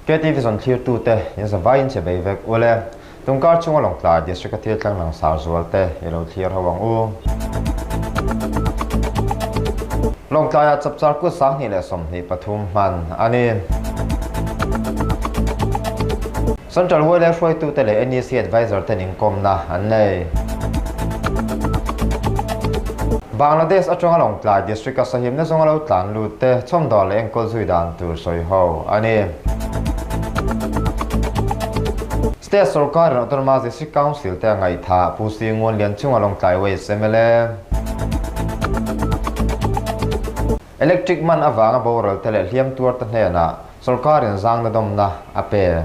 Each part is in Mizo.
KTV zawn thlirtute in zavaiin che bei vek ule. Tungkar chunga Lawngtlai District a thil tlang langsar zualte i lo thlir ho ang u. Lawngtlaiah chapchar kut 2023 hman a ni. Central Huailai hruaitute leh NEC Advisor ten inkawmna an nei. Bangladesh atanga Lawngtlai District a sahimna zawnga lo tlan lut te chhawmdawh leh enkawl zui dan tur sawi ho a ni. State sorkarin Autonomous District Council te a ngaihthah Pu Si Ngun Lian chunga Lawngtlai West mla. Electric man avanga boral te leh hliam tuar te hnenah sorkarin zangna dawmna a pe.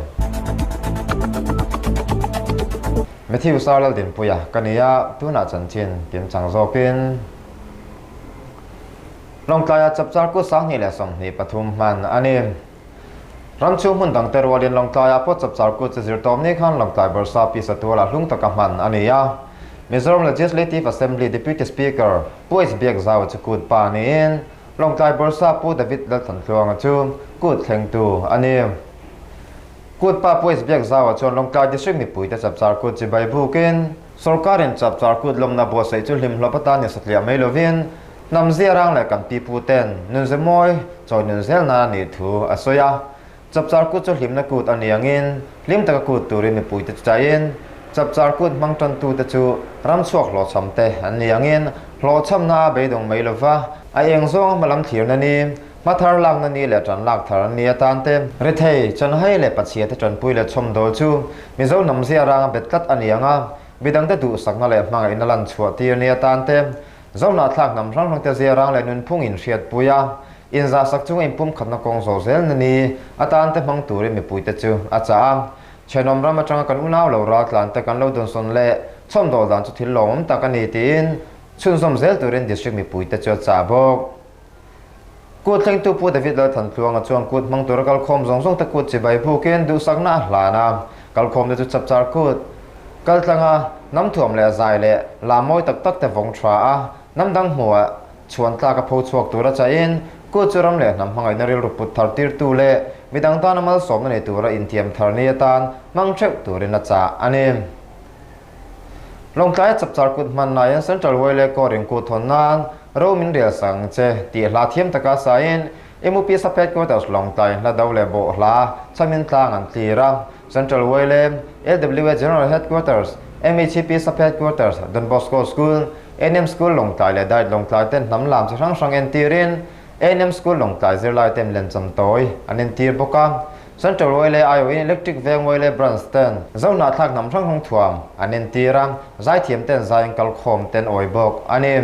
Matthew Sarlaldinpuia ka ni a, tunah chanchin kim chang zawkin Lawngtlaia chapchar kut 2023 hman a ni. Ram chhung hmun dangte rualin Lawngtlaiah pawh chapchar kut chu zirtawp ni khan Lawngtlai Bawrhsa Pi Satuala hlung taka hman a ni a. Mizoram Legislative Assembly Deputy Speaker Pu H Biakzaua chu kut pa niin Lawngtlai Bawrhsa Pu David Lalthantluanga chu kut thlengtu a ni. Kut pa Pu H Biakzaua chuan Lawngtlai District mipuite chapchar kut chibai bukin sorkarin chapchar kut lawmna buatsaih chu hlimhlawp atan ni satliah mai lovin Hnam ziarang leh kan pipu ten nunze mawi chawi nun zel nan a nih thu a sawi a. Chapchar kut chu hlimna kut a ni angin hlim taka kut turin mipuite chu chaiin chapchar kut hmang tantute chu ram chhuak hlawhchham te an ni angin hlawhchhamna a beidawng mai lova a eng zawnga hmalam thlirna ni, hma thar lakna ni leh tan lak thar an ni atan te rethei, chanhai leh pachhia te tanpui leh chhawmdawl chu Mizo hnam ziaranga bet tlat a ni anga midangte duhsakna leh hmangaihna lan chhuah tir ni atan te Zohnahthlak hnam hrang hrangte ziarang leh nunphung inhriatpui a, inzahsak chunga inpumkhatna kawng zawh zel na ni atan te hmang turin mipuite chu a chah a. Thenawm ram atanga kan unau lo raltlan te kan lo dawnsawn leh chhawmdawl dan chu thil lawmawm tak a ni tiin chhunzawm zel turin district mipuite chu a chah bawk. Kut thlengtu Pu David Lalthantluanga chuan kut hmang tura kalkhawm zawng zawng te kut chibai bukin duhsakna a hlan a, kalkhawm te chu chapchar kut kaltlanga hnam thuam leh zai leh lam mawi tak tak te vawng tha a, hnam dang hmuhah chhuan tlak a pho chhuak tura chahin kut chu ram leh hnam hmangaihna rilru put thar tirtu leh midang tana malsawmna nei tura intiam thar ni atan hmang theuh turin a chah a ni. Lawngtlaia chapchar kut hman laiin Central Wele Court-in kut thawn nan ro min rel sak ang che tih hla thiam taka saiin MUP Sub Headquarters Lawngtlai hla do leh bawh hla chhamin tlang an tlir a. Central Wele, LWA General Headquarters, MHP Sub Headquarters, Don Bosco School, NM School Lawngtlai leh Diet Lawngtlai ten hnam lam chi hrang hrang entirin NM School Lawngtlai zirlai ten lemcham tawi an entir bawk a. Central Oil leh aiawhin Electric Veng Oil leh Branch ten Zohnahthlak hnam hrang hrang thuam an entir a, zaithiam ten zai an kalkhawm ten awi bawk a ni.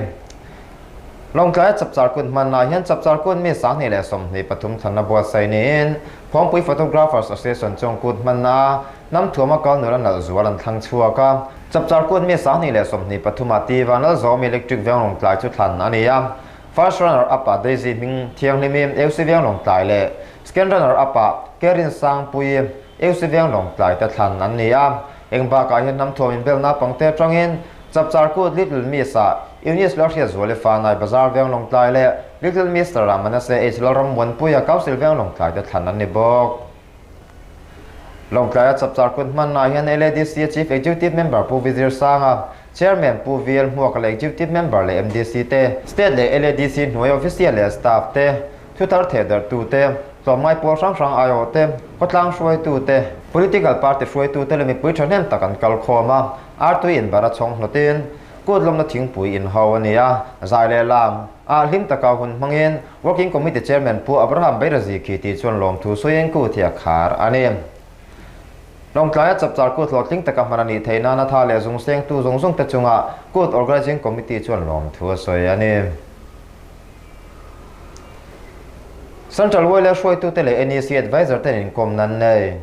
Lawngtlaia Chapchar Kut hmanah hian Chapchar Kut mi 2023 thlanna buatsaih niin Phawngpui Photographers Association chuan kut hmanna a hnam thuama kal nula nalh zual an thlang chhuak a. Chapchar Kut mi 2023 ah Tiva Nalzawm Electric Veng Lawngtlai chu thlan a ni a. First Runner Up ah Daisy hming thianghlimi Eusi Veng Lawngtlai leh Second Runner Up ah Kerin Sangpui, Eusi Veng Lawngtlai te thlan an ni a. Eng bakah hian hnam thuam inbelna pangte atangin Chapchar Kut Little Miss ah Eunice Lalhriat Zuali Fanai Bazar Veng Lawngtlai leh Little Mister ah Manasseh H Lalram Muanpuia Council Veng Lawngtlai te thlan an ni bawk. Lawngtlaia Chapchar Kut hmanah hian LADC Chief Executive Member Pu Vizir Sanga, Chairman Pu VL Hmuaka leh Executive Member leh MDC te, State leh LADC hnuai Official leh Staff te, Thuthar thehdarhtute, tlawmngai pawl hrang hrang aiawhte, khawtlang hruaitute, political party hruaitute leh mipui thahnem tak an kal khawm a, artui inbar a chhawng hlawtin kut lawmna thingpui inho a ni a, zai leh lam ah hlim taka hun hmangin Working Committee Chairman Pu Abraham Beirazi khi tih chuan lawmthu sawiin kut hi a khar a ni. Lawngtlaia chapchar kut hlawhtling taka hman a nih theih nana tha leh zung sengtu zawng zawng te chungah kut Organizing Committee chuan lawmthu a sawi a ni. Central Wile hruaitute leh NEC Advisor ten inkawmna an nei.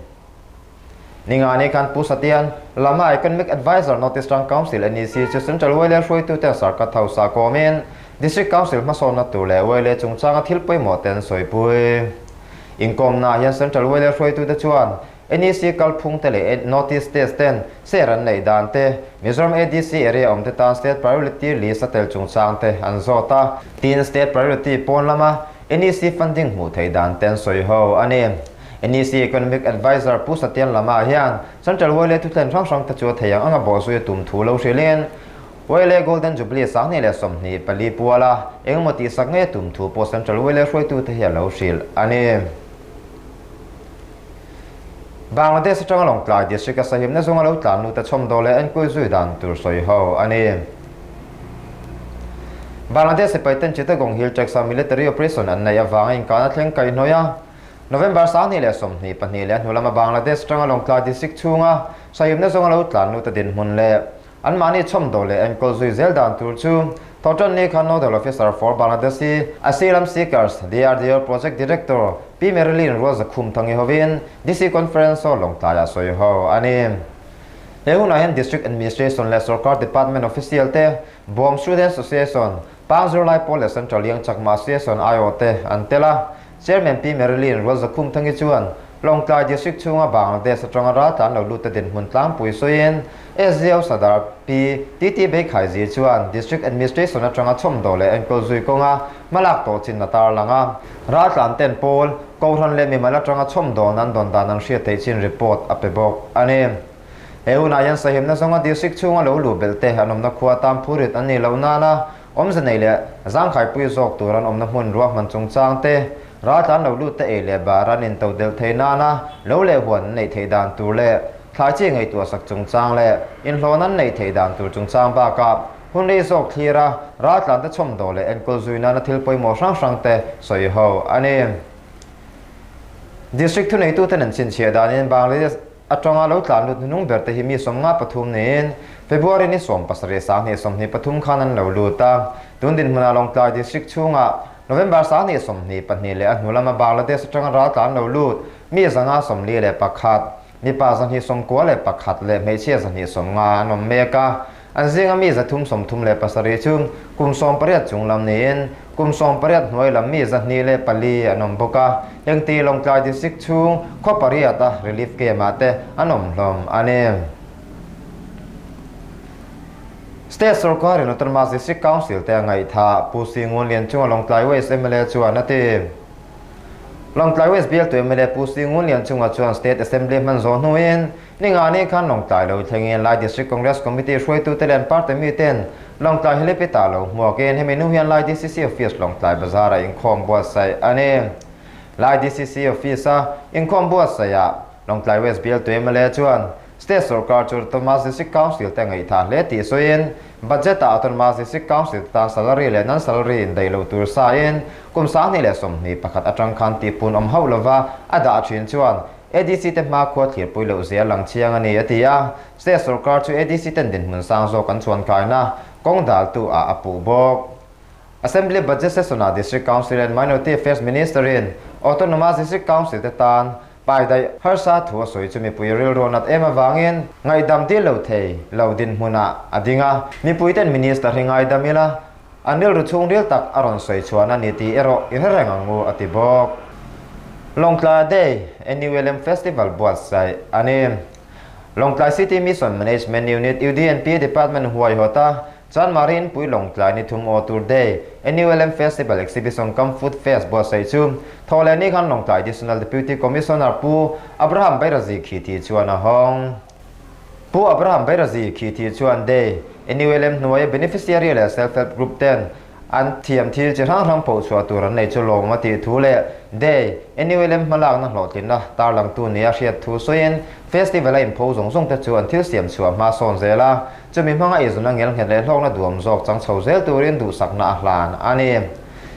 Ningani khan Pu Satian, Lama Economic Advisor North Eastern Council NEC chu Central Wile hruaitute sarkar hausa kawmin District Council hmasawnna tur leh Wile chungchanga thil pawimawh te an sawipui. Inkawmnaah hian Central Wile hruaitute chuan NEC kalphung te leh Notice test ten share an neih dan te, Mizoram ADC area awm te tan State Priority list a tel chungchang te an zawt a. Tin, State Priority pawn lama NEC funding hmuh theih dan te an sawi ho a ni. NEC Economic Adviser Pu Satyan Lama hian Central YLA thuthlen hrang hrang te chu a thei ang anga bawhzui a tum thu lo hrilhin YLA Golden Jubilee 2024 puala engemaw tihsak ngei a tum thu pawh Central YLA hruaitute hi a lo hrilh a ni. Bangladesh atanga Lawngtlai District a sahimna zawnga lo tlan lut a chhawmdawl leh enkawl zui dan tur sawi ho a ni. Bangladesh sipaiten Chittagong Hill Tracts a military operation an neih avanga inkahna thleng kaihhnawih a, November 2022 leh a hnu lama Bangladesh atanga Lawngtlai District chhunga sahimna zawnga lo tlan lut a dinhmun leh Anmahni chhawmdawl leh enkawl zui zel dan tur chu Thawhṭanni khan Nodal Officer for Bangladeshi Asylum Seekers, DRDO Project Director Pi Marilyn Rualzakhum Thangi hovin DC Conference Hall Lawngtlaiah sawi ho a ni. He hunah hian District Administration leh Sorkar Department Official te, Bawm Students Association, Pang Zirlai Pawl leh Central Young Chakma Association aiawh te an tel a. Chairman Pi Marilyn Rualzakhum Thangi chuan Lawngtlai District chhunga Bangladesh atanga raltlan lo lut te dinhmun tlangpui sawiin SDO Sadar Pi TT Beikhaiji chuan District Administration atanga chhawmdawl leh enkawl zui kawnga hmalak tawh chin a tarlang a. Raltlan ten pawl, Kohhran leh mimal atanga chhawmdawl nan dawn dan an hriat theih chin report a pe bawk a ni. He hunah hian sahimna zawnga District chhunga lo luh belh te an awmna khua tan phurit an nih loh nana awmze nei leh zangkhaipui zawk tur an awmna hmun ruahman chungchang te, raltlan lo lut te ei leh bar an intodelh theih nana lo leh huan an neih theih dan tur leh thlai chi ngaihtuahsak chungchang leh inhlawn an neih theih dan tur chungchang bakah hun rei zawk thlir a, raltlan te chhawmdawl leh enkawl zui nana thil pawimawh hrang hrang te sawi ho a ni. District thuneituten an chhinchhiah danin Bangladesh atanga lo tlan lut hnunung ber te hi mi 53 niin February ni 17 2023 khan an lo lut a. Tun dinhmunah Lawngtlai District chhungah November 2022 leh a hnu lama Bangladesh atanga raltlan lo lut mi 541, mipa 291 leh hmeichhia 250 an awm mek a. An zinga mi 337 chu kum 18 chung lam niin kum 18 hnuai lam mi 204 an awm bawk a. Hengti Lawngtlai District chhung khaw pariat a relief camp-ah te an awm hlawm a ni. State sorkarin Autonomous District Council te a ngaihthah Pu Singun Lianchunga Lawngtlai West mla chuan a ti. Lawngtlai West bialtu mla Pu Singun Lianchunga chuan State Assembly hman zawh hnuin Ningani khan Lawngtlai lo thlengin Lai District Congress Committee hruaitute leh an party miten Lawngtlai helipita lo hmuakin hemi hnu hian Lai DCC Office Lawngtlai Bazar-ah inkhawm buatsaih a ni. Lai DCC Office-a inkhawm buatsaihah Lawngtlai West bialtu mla chuan State sorkar chu Autonomous District Council te ngaihthah hle tih sawiin Budget-ah Autonomous District Council te tan salary leh non-salary indaih loh tur sain kum 2021 atang khan tihpun awm hauh lova a dah thin chuan ADC te hma khua thlirpui loh zia lang chiang a ni, a ti a. State sorkar chu ADC ten dinhmun sang zawk an chuan kaina kawng daltu ah a puh bawk. Assembly Budget Session ah District Council and Minority Affairs Minister in Autonomous District Council te tan pai daih harsa thu a sawi chu mipui rilru nat em avangin ngaihdam dil lo thei lo dinhmun ah a ding a. Mipui ten Minister hi ngaidam ila An rilru chhungril tak a rawn sawi chhuan a ni tih erawh i hre reng ang u, a ti bawk. Lawngtlai Day, NULM Festival buatsaih a ni. Lawngtlai City Mission Management Unit, UDNP Department huaihawta Chanmari Inpui Lawngtlai ni thum aw tur Day, NULM Festival Exhibition cum Food Fest buatsaih chu Thawhlehni khan Lawngtlai Additional Deputy Commissioner Pu Abraham Bairazi Khithi chuan a hawng. Pu Abraham Bairazi khi thi chuan Day, NULM hnuaia beneficiary leh self help group ten an thiam thil chi hrang hrang pawh chhuah tur an nei chu lawm a tih thu leh Day, NULM hmalakna hlawhtlinna tarlangtu nia hriat thu sawiin festival a inpho zawng zawng te chu an thil siam chhuah hma sawn zel a, chumi hmanga izuna ngelnghet leh hlawkna duam zawk chang chho zel turin duhsakna a hlan a ni.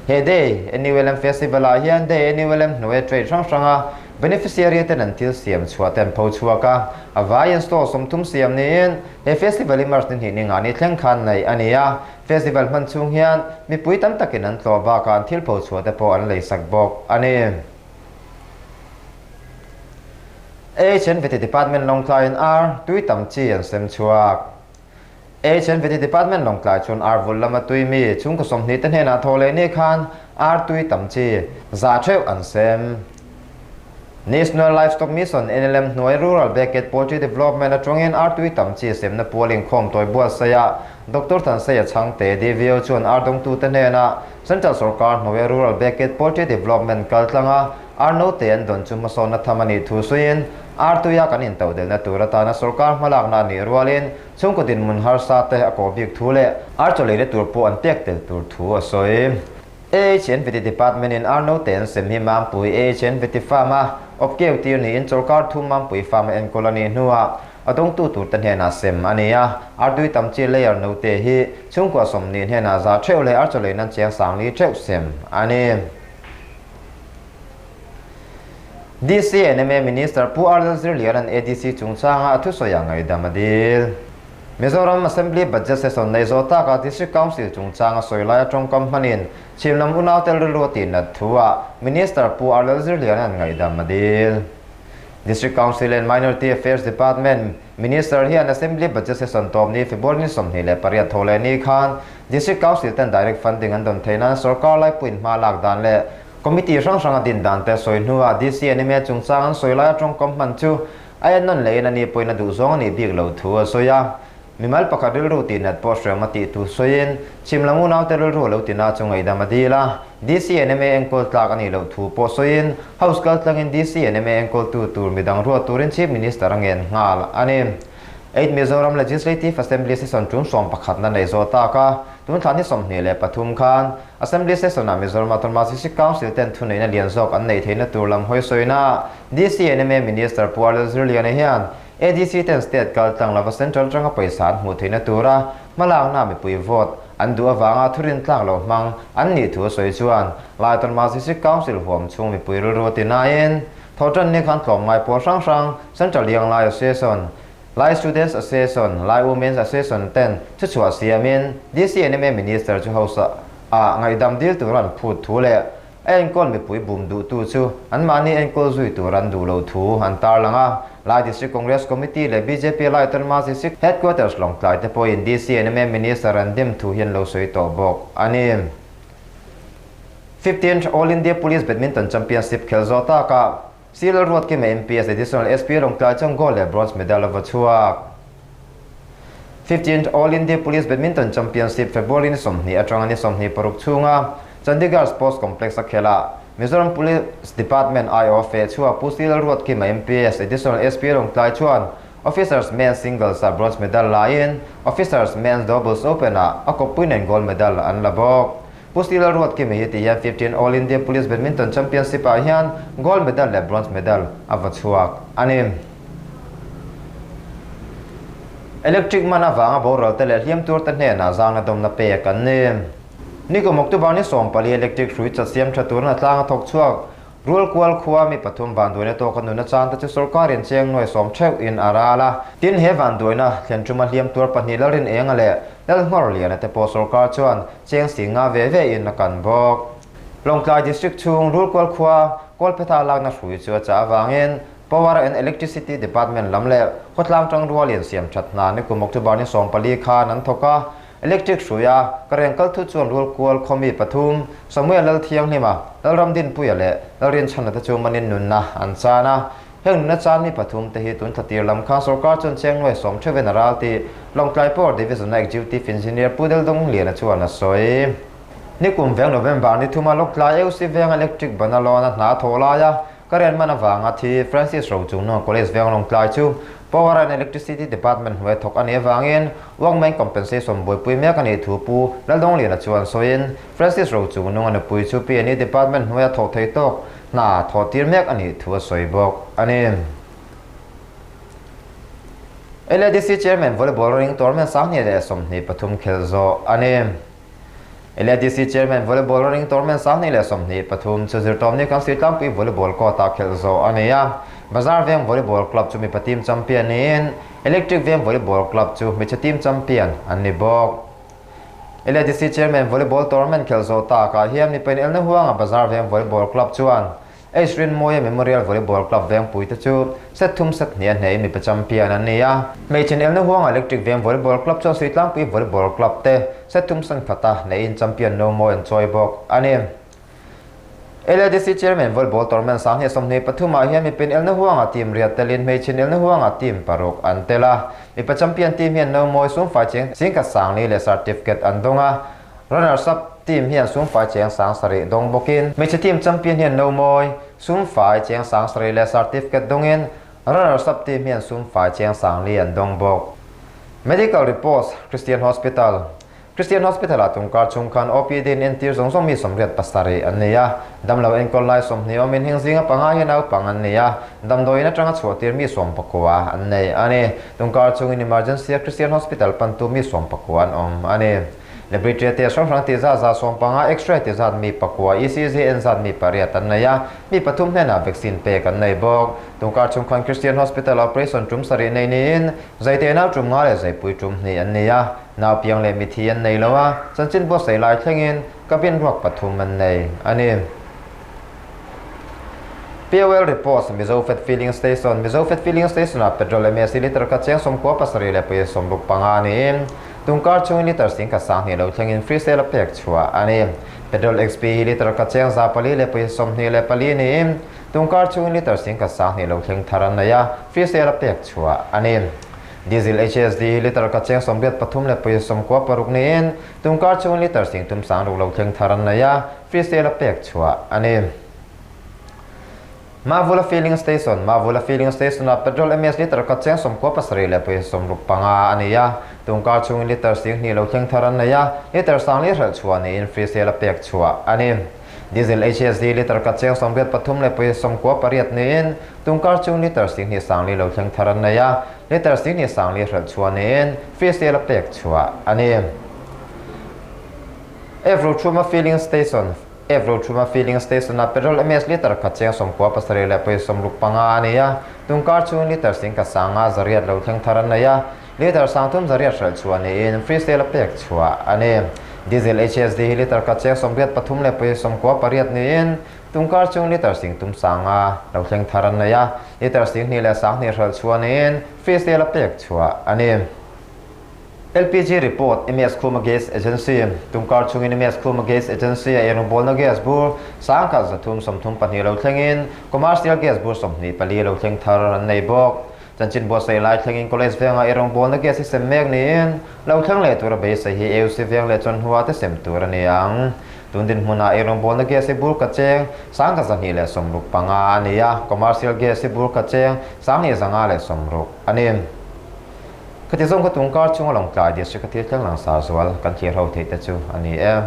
He Day, NULM festival ah hian Day, NULM hnuaia trade hrang hranga Beneficiary ten an thil siam chhuah te an pho chhuak a, a vaiin stall 30 siam niin he festival hi March ni hnih ni nga ni thleng khan neih a ni a, festival hman chhung hian mipui tam takin an tlawh bakah an thil pho chhuah te pawh an leisak bawk a ni. AHNVT Department Lawngtlaiin ar tui tam chi an sem chhuak. HNVT Department Lawngtlai chuan ar vul lama tui mi chhungkaw 20 te hnenah thaw leh ni khan ar tui tam chi za theuh an sem. National Livestock Mission, NLM, hnuai Rural Backed Poultry Development atangin ar tui tam chi semna pual inkhawm tawi buatsaih Doctor Thanseia Chhangte, DVO chuan ar dawngtute hnenah Central Sorkar hnuai Rural Backed Poultry Development kal tlanga Ar note an dawn chu hmasawnna tham a nih thu sawiin, ar tuia kan intodelhna tur atana sorkar hmalakna a nih rualin chhungkaw dinhmun harsa te a kawh bik thu leh ar chaw leina tur pawh an pek tel tur thu a sawi. AHNVT Department in ar note an sem hi Mampui AHNVT Farm a awp keu tir niin chawlkar thum Mampui Farm a enkawl a nih hnuah a dawngtu turte hnenah sem a ni a. Artui tam chi layer note hi chhungkua 20 hnenah za theuh leh ar chaw leina an chiang 4000 theuh sem a ni. DCNMA Minister Pu R Lalzirliana'n ADC chungchanga a thusawi a ngaihdam a dil. Mizoram Assembly Budget Session nei zawh taka District Council chungchanga sawi laia tawngkam hmanin chhim lam unau tel rilru a tihnat thu-ah Minister Pu R Lalzirliana'n ngaihdam a dil. District Council and Minority Affairs Department Minister hian Assembly Budget Session tawp ni February ni 28 tho leh ni khan District Council ten direct funding an dawn theih nan sorkar laipuiin hma lak dan leh Committee hrang hrang a din dan te sawi hnuah DCNMA chungchang an sawi laia tawngkam hman chu a en nawn lehin a ni pawhin a duh zawng a nih bik lo thu a sawi a. Mimal pakhat rilru tihnat pawh hriam a tih thu sawiin chhim lam unaute rilru lo tina chu ngaihdam a dil a. DCNMA enkawl tlak a nih loh thu pawh sawiin House kal tlangin DCNMA enkawltu tur midang ruat turin Chief Minister a ngen nghal a ni. Eight Mizoram Legislative Assembly Session tum 11na nei zawh tak a, tun thla ni 23 khan Assembly Session-ah Mizoram Autonomous District Council ten thuneihna lian zawk an neih theihna tur lam hawi sawina DCNMA Minister Pu R Lalzirliana hian ADC ten state kal tlang lova central atanga pawisa an hmuh theihna tura hmalakna mipui vote an duh avanga thurin tlak lo hmang an nih thu a sawi chuan Lai Autonomous District Council huam chhung mipui rilru a ti nain Thawhtan ni khan tlawmngai pawl hrang hrang Central Young Lai Association, Lai Students Association, Lai Women's Association ten thuchhuah siamin DCNMA Minister chu hausa ah ngaihdam dil tur an phut thu leh a enkawl mipui bum duhtu chu anmahni enkawl zui tur an duh loh thu an tarlang a. Lai District Congress Committee leh bjp Lai Autonomous District Headquarters Lawngtlai te pawhin DCNMA Minister an dim thu hi an lo sawi tawh bawk a ni. 15th All India Police Badminton Championship khel zawh takah C Lalruatkima MPS Additional SP Lawngtlai chuan gold leh bronze medal a va chhuak. 15th All India Police Badminton Championship February ni 20 atanga ni 26 chhunga Chandigarh Sports Complex a khelah Mizoram Police Department aiawh feh chhuak Pu C Lalruatkima MPS Additional SP Lawngtlai chuan Officers Men's Singles ah bronze medal laiin Officers Men's Doubles Open ah a kawppui nen gold medal an la bawk. Pu C Lalruatkima hi ti hian 15 All India Police Badminton Championship ah hian gold medal leh bronze medal a va chhuak a ni. Electric man avanga boral te leh hliam tur te hnenah zangna dawmna pek an ni. Nikum October ni 14 electric hrui chat siam tha turin a tlang a thawk chhuak. Rual kual khua mi pathum vanduaina tawka nuna chan te chu sorkarin cheng nuai sawm theuh in a ral a. Tin, he vanduaina thlen tuma hliam tuar pahnih Lalrin Enga leh Lalhmawr Liana te pawh sorkar chuan cheng si nga ve ve in a kan bawk. Lawngtlai District chhung Rual kual khua Kawlphetha lakna hrui chu a chah avangin Power and Electricity Department lam leh khawtlang tang rualin siam that hna nikum October ni 14 khan an thawk a. Electric hruia ka reng kal thu chuan rual kual khawmi pathum Samuel Lalthianghlima, Lalramdinpuia leh Lalrinchhana te chu manin nunna an chan a. Heng nunna chan mi pathum te hi tun thlatir lam khan sorkar chuan cheng nuai sawm theuhin a ral tih Lawngtlai Power Division a Executive Engineer Pu Deldawng Liana chuan a sawi. Nikum veng November ni thuma Lawngtlai AOC veng Electric ban a lawn a hna thawh laia ka rian man avanga thi Francis Rochungnunga College veng Lawngtlai chu Power and Electricity Department hnuai thawk a nih avangin Workmen Compensation buaipui mek a nih thu Pu Laldawngliana chuan sawiin Francis Rochungnunga nupui chu P&E Department hnuaia thawh thei tawk hna thawh tir mek a nih thu a sawi bawk a ni. LADC Chairman Volleyball ring tournament 2023 khel zawh a ni. LADC Chairman Volleyball ring tournament 2023 chu zirtawmni kan Sritlangpui Volleyball court ah khelh zawh a ni a. Bazar Veng Volleyball Club chu mipa team champion niin Electric Veng Volleyball Club chu hmeichhe team champion an ni bawk. LADC Chairman Volleyball tournament khelh zawh takah hian mipa in elna huanga Bazar Veng Volleyball Club chuan H Rinmawia Memorial Volleyball Club Vengpui te chu set thum set hnih a hneh in mipa champion an ni a. Hmeichhe elna huanga Electric Veng Volleyball Club chuan Suitlangpui Volleyball Club te set thum san khat a hneh in champion no mawi an chawi bawk a ni. LADC Chairman Volleyball Tournament 2023 ah hian mipa in elna huanga team riat telin hmeichhe elna huanga team paruk an tel a. Mipa champion team hian no mawi sum fai cheng singkhat 4000 leh certificate an dawng a. Runners up. team hian sumfai cheng 7000 dawng bawkin hmeichhe team champion hian nomawi sumfai cheng 7000 leh certificate dawngin runners up team hian sumfai cheng 4000 an dawng bawk. Medical reports, Christian Hospital. Christian Hospital ah tungkar chhung khan OPD in entir zawng zawng mi 87 an nei a, damlo enkawl lai 20 awmin heng zinga panga hi naupang an nei a, damdawiin atanga chhuahtir mi 19 an nei a ni. Tungkar chungin emergency a Christian Hospital pantu mi 19 an awm a ni. Laboratory test hrang hrang tih zat za 15, X-ray tih zat mi pakua, ECG en zat mi pariat an nei a, mi pathum hnenah vaccine pek an nei bawk. Tungkar chhung khan Christian Hospital operation tum sarih nei niin Zaite nau tum nga leh zaipui tum hnih an nei a, nau piang leh mithi an nei lo a, chanchin buatsaih lai thlengin cabin ruak pathum an nei a ni. POL reports, Mizo Fat Filling Station, Mizo Fat Filling Station-ah petrol MSC litre khat cheng 97 leh 65 niin, tungkar chhungin litre 10,2 lo thlengin free sale a pek chhuah a ni. Petrol XP hi litre khat cheng 400 leh 24 niin, tungkar chhungin litre 10,2 lo thleng thar an nei a, free sale a pek chhuah a ni. Diesel HSD hi litre khat cheng 83 leh 96 niin, tungkar chhungin litre 3,6 lo thleng thar an nei a, free sale a pek chhuah a ni. Mavula Filling Station, Mavula Filling Station-ah petrol MS litre khat cheng 97 leh 65 a ni a, tungkar chhungin litre 2,000 lo thleng thar an nei a, litre 4,000 hralh chhuah niin free sale a pek chhuah a ni. Diesel HSD litre khat cheng 83 leh 98 niin tungkar chhungin litre 2,4,000 lo thleng thar an nei a, litre 2,4,000 hralh chhuah niin free sale a pek chhuah a ni. Evrochhuma Filling Station, Evrochhuma Filling Station-ah petrol MS litre khat cheng 97 leh 65 a ni a, tungkar chhungin litre 1,500 lo thleng thar an nei a, litre 3,800 hralh chhuah niin free sale a pek chhuah a ni. Diesel HSD hi litre khat cheng 83 leh 98 niin tungkar chhungin litre 3,500 lo thleng thar an nei a, litre 2,000 leh 2,000 hralh chhuah niin free sale a pek chhuah a ni. LPG report, MS Khuma Gas Agency, Tungkar chhungin MS Khuma Gas Agency a eirawng bawlna gas bur 1,332 lo thlengin commercial gas bur 24 lo thleng thar an nei bawk. Chanchin buatsaih lai thlengin college venga eirawng bawlna gas hi sem mek niin lo thleng leh tura beisei hi AUC veng leh chawnhua te sem tur a ni ang. Tun dinhmunah eirawng bawlna gas hi bur ka cheng 1,265 a ni a, commercial gas hi bur ka cheng 2,560 a ni. Khati zawng kha tungkar chunga Lawngtlai district a thil thleng langsar zual kan thlir ho theih te chu a ni e.